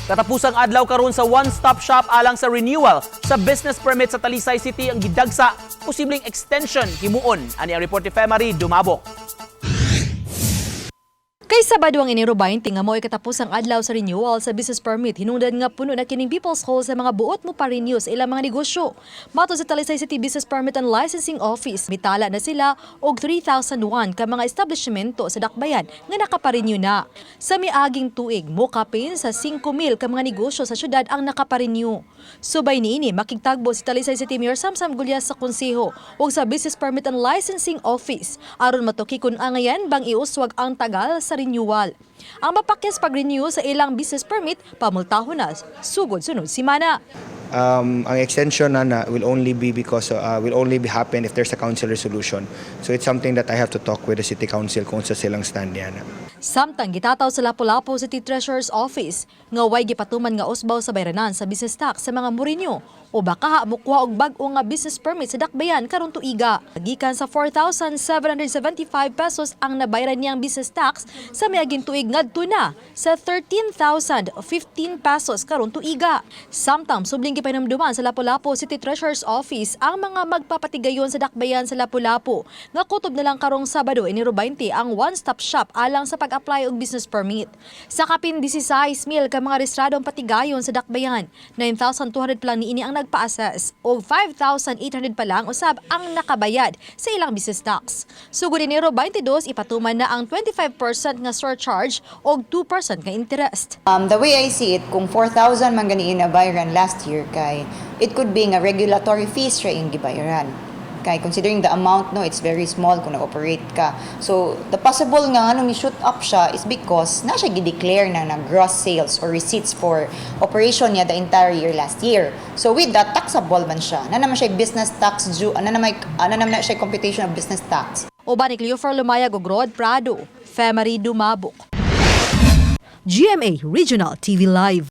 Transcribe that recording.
Katapusang adlaw karon sa one-stop shop alang sa renewal sa business permit sa Talisay City ang gidagsa, posibleng extension himuon. Ani ang report ni Femary Dumabok. Kay Sabado ang Enero 20 nga mo'y katapusang adlaw sa renewal sa business permit, hinungdan nga puno na kining People's Hall sa mga buot mo pa-renew sa ilang mga negosyo. Matod sa Talisay City Business Permit and Licensing Office, mitala na sila og 3,001 ka mga establishmento sa dakbayan nga nakapa-renew na. Sa miaging tuig, mokapin sa 5,000 ka mga negosyo sa syudad ang nakapa-renew. Subay niini, makigtagbo si Talisay City Mayor Samsam Gullas sa konseho ug sa Business Permit and Licensing Office aron matuki kung angayan bang iuswag ang tagal sa renewal. Ang mapakyas pag-renew sa ilang business permit, pamultahon na sugod sunod simana. Ang extension na will only be because will only be happen if there's a council resolution. So it's something that I have to talk with the city council kung sa silang stand niya na. Samtang gitataw sa Lapu-Lapu City Treasurer's Office nga way gipatuman nga usbaw sa bayranan sa business tax sa mga mo-renew o baka mukuha og bag-o nga business permit sa dakbayan karon tuiga. Gikan sa 4,775 pesos ang nabayran niyang business tax sa miaging tuig ngadto na sa 13,015 pesos karon tuiga. Samtang subling gipahinumduman sa Lapu-Lapu City Treasurer's Office ang mga magpapatigayon sa dakbayan sa Lapu-Lapu nga kutob na lang karong Sabado, Enero 20, ang one-stop shop alang sa pag-apply og business permit. Sa kapin 16,000 ka mga rehistradong patigayon sa dakbayan, 9,200 pa lang niini ang nagpa-assess ug 5,800 pa lang usab ang nakabayad sa ilang business tax. Sugod Enero 22, ipatuman na ang 25% nga surcharge og 2% nga interest. The way I see it, kung 4,000 man gani nabayaran last year kay it could be nga regulatory fees ra ing gibayaran. Kay considering the amount, no, it's very small kung nag-operate ka. So, the possible nga nganong ni-shoot up siya is because na siya gi-declare na na gross sales or receipts for operation niya the entire year last year. So, with that, taxable man siya. Na naman siya business tax due, ano naman na siya computation of business tax. Uban ni Cleofer Lumayag ug Rod Prado, Femary Dumabok. GMA Regional TV Live.